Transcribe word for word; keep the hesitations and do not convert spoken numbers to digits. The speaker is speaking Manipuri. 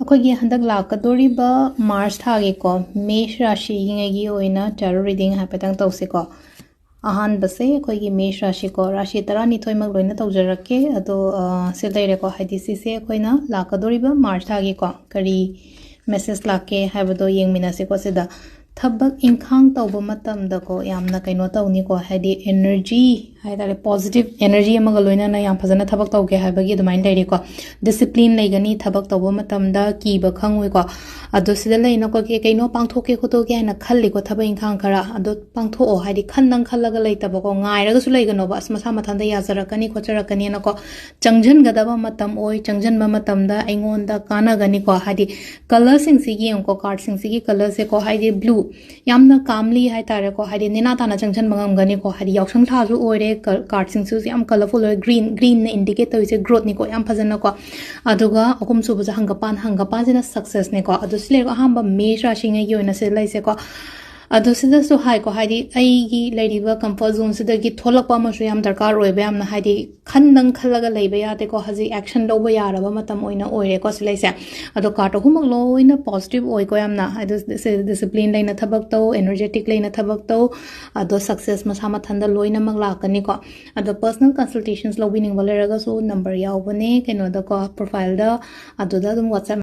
ꯑꯩꯈꯣꯏꯒꯤ ꯍꯟꯗꯛ ꯂꯥꯛꯀꯗꯧꯔꯤꯕ ꯃꯥꯔꯆ ꯊꯥꯒꯤꯀꯣ, ꯃꯦꯁ ꯔꯥꯁꯤꯉꯩꯒꯤ ꯑꯣꯏꯅ tarot reading ꯍꯥꯏꯐꯦꯠꯇꯪ ꯇꯧꯁꯤꯀꯣ꯫ ꯑꯍꯥꯟꯕꯁꯦ ꯑꯩꯈꯣꯏꯒꯤ ꯃꯦꯁ ꯔꯥꯁꯤꯀꯣ, ꯔꯥꯁꯤ ꯇꯔꯥꯅꯤꯊꯣꯏꯃꯛ ꯂꯣꯏꯅ ꯇꯧꯖꯔꯛꯀꯦ꯫ ꯑꯗꯣ, ꯑ, ꯁꯤ ꯂꯩꯔꯦꯀꯣ, ꯍꯥꯏꯗꯤ ꯁꯤꯁꯦ ꯑꯩꯈꯣꯏꯅ ꯂꯥꯛꯀꯗꯧꯔꯤꯕ ꯃꯥꯔꯆ ꯊꯥꯒꯤꯀꯣ ꯀꯔꯤ ꯃꯦꯁꯦꯖ ꯂꯥꯛꯀꯦ ꯍꯥꯏꯕꯗꯣ ꯌꯦꯡꯃꯤꯟꯅꯁꯤꯀꯣ꯫ ꯁꯤꯗ ꯊꯕꯛ ꯏꯪꯈꯥꯡ ꯇꯧꯕ ꯃꯇꯝꯗꯀꯣ ꯌꯥꯝꯅ ꯀꯩꯅꯣ ꯇꯧꯅꯤꯀꯣ, ꯍꯥꯏꯗꯤ energy ꯍꯥꯏꯇꯥꯔꯦ, positive energy ꯑꯃꯒ ꯂꯣꯏꯅꯅ ꯌꯥꯝ ꯐꯖꯅ ꯊꯕꯛ ꯇꯧꯒꯦ ꯍꯥꯏꯕꯒꯤ ꯑꯗꯨꯃꯥꯏꯅ ꯂꯩꯔꯦꯀꯣ꯫ Discipline ꯂꯩꯒꯅꯤ ꯊꯕꯛ ꯇꯧꯕ ꯃꯇꯝꯗ, ꯀꯤꯕ ꯈꯪꯉꯣꯏꯀꯣ꯫ ꯑꯗꯣ ꯁꯤꯗ ꯂꯩꯅꯀꯣ, ꯀꯩ ꯀꯩꯅꯣ ꯄꯥꯡꯊꯣꯛꯀꯦ ꯈꯣꯠꯇꯣꯛꯀꯦ ꯍꯥꯏꯅ ꯈꯜꯂꯤꯀꯣ, ꯊꯕꯛ ꯏꯪꯈꯥꯡ ꯈꯔ, ꯑꯗꯣ ꯄꯥꯡꯊꯣꯛꯑꯣ, ꯍꯥꯏꯗꯤ ꯈꯟꯗꯪ ꯈꯜꯂꯒ ꯂꯩꯇꯕꯀꯣ, ꯉꯥꯏꯔꯒꯁꯨ ꯂꯩꯒꯅꯣꯕ, ꯑꯁ ꯃꯁꯥ ꯃꯊꯟꯇ ꯌꯥꯖꯔꯛꯀꯅꯤ ꯈꯣꯠꯆꯔꯛꯀꯅꯤꯅꯀꯣ꯫ ꯆꯪꯁꯤꯟꯒꯗꯕ ꯃꯇꯝ ꯑꯣꯏ, ꯆꯪꯁꯤꯟꯕ ꯃꯇꯝꯗ ꯑꯩꯉꯣꯟꯗ ꯀꯥꯟꯅꯒꯅꯤꯀꯣ꯫ ꯍꯥꯏꯗꯤ ꯀꯂꯔꯁꯤꯡꯁꯤ ꯌꯦꯡꯉꯨꯀꯣ, ꯀꯥꯔꯠꯁꯤꯡꯁꯤꯒꯤ ꯀꯂꯔꯁꯦꯀꯣ, ꯍꯥꯏꯗꯤ ꯕ꯭ꯂꯨ, ꯌꯥꯝꯅ ꯀꯥꯝꯂꯤ ꯍꯥꯏꯇꯥꯔꯦꯀꯣ, ꯍꯥꯏꯗꯤ ꯅꯦꯅꯥ ꯇꯥꯅ ꯆꯪꯁꯤꯟꯕ ꯉꯝꯒꯅꯤꯀꯣ꯫ ꯍꯥꯏꯗꯤ ꯌꯥꯎꯁꯪ ꯊꯥꯁꯨ ꯑꯣꯏꯔꯦ, ꯀ-, ꯀꯥꯔꯠꯁꯤꯡꯁꯤꯁꯨ ꯌꯥꯝ ꯀꯂꯔꯐꯨꯜ ꯑꯣꯏꯔꯦ꯫ ꯒ꯭ꯔꯤꯟ, ꯒ꯭ꯔꯤꯟꯅ ꯏꯟꯗꯤꯀꯦꯠ ꯇꯧꯔꯤꯁꯦ ꯒ꯭ꯔꯣꯠꯅꯤꯀꯣ, ꯌꯥꯝ ꯐꯖꯅꯀꯣ꯫ ꯑꯗꯨꯒ ꯑꯍꯨꯝꯁꯨꯕꯁꯦ ꯍꯪꯒꯄꯥꯟ, ꯍꯪꯒꯄꯥꯟꯁꯤꯅ ꯁꯛꯁꯦꯁꯅꯤꯀꯣ꯫ ꯑꯗꯨ ꯁꯤ ꯂꯩꯔꯒ ꯑꯍꯥꯟꯕ ꯃꯦꯁ ꯔꯥꯁꯤꯉꯩꯒꯤ ꯑꯣꯏꯅ ꯁꯤꯗ ꯂꯩꯁꯦꯀꯣ꯫ ꯑꯗꯨ ꯁꯤꯗꯁꯨ ꯍꯥꯏꯀꯣ, ꯍꯥꯏꯗꯤ ꯑꯩꯒꯤ ꯂꯩꯔꯤꯕ ꯀꯝꯐꯣꯔꯠ ꯖꯣꯟꯁꯤꯗꯒꯤ ꯊꯣꯛꯂꯛꯄ ꯑꯃꯁꯨ ꯌꯥꯝ ꯗꯔꯀꯥꯔ ꯑꯣꯏꯕ, ꯌꯥꯝꯅ ꯍꯥꯏꯗꯤ ꯈꯟꯗꯪ ꯈꯜꯂꯒ ꯂꯩꯕ ꯌꯥꯗꯦꯀꯣ꯫ ꯍꯧꯖꯤꯛ ꯑꯦꯛꯁꯟ ꯂꯧꯕ ꯌꯥꯔꯕ ꯃꯇꯝ ꯑꯣꯏꯅ ꯑꯣꯏꯔꯦꯀꯣ ꯁꯤ ꯂꯩꯁꯦ꯫ ꯑꯗꯣ ꯀꯥꯔꯠ ꯑꯍꯨꯝꯃꯛ ꯂꯣꯏꯅ ꯄꯣꯖꯤꯇꯤꯚ ꯑꯣꯏꯀꯣ ꯌꯥꯝꯅ꯫ ꯑꯗꯨ ꯁꯤ ꯗꯤꯁꯤꯄ꯭ꯂꯤꯟ ꯂꯩꯅ ꯊꯕꯛ ꯇꯧ, ꯑꯦꯅꯔꯖꯦꯇꯤꯛ ꯂꯩꯅ ꯊꯕꯛ ꯇꯧ, ꯑꯗꯣ ꯁꯛꯁꯦꯁ ꯃꯁꯥ ꯃꯊꯟꯇ ꯂꯣꯏꯅꯃꯛ ꯂꯥꯛꯀꯅꯤꯀꯣ꯫ ꯑꯗꯣ ꯄꯔꯁꯅꯦꯜ ꯀꯟꯁꯜꯇꯦꯁꯟꯁ ꯂꯧꯕꯤꯅꯤꯡꯕ ꯂꯩꯔꯒꯁꯨ ꯅꯝꯕꯔ ꯌꯥꯎꯕꯅꯦ ꯀꯩꯅꯣꯗꯀꯣ, ꯄ꯭ꯔꯣꯐꯥꯏꯜꯗ, ꯑꯗꯨꯗ ꯑꯗꯨꯝ ꯋꯥꯆꯞ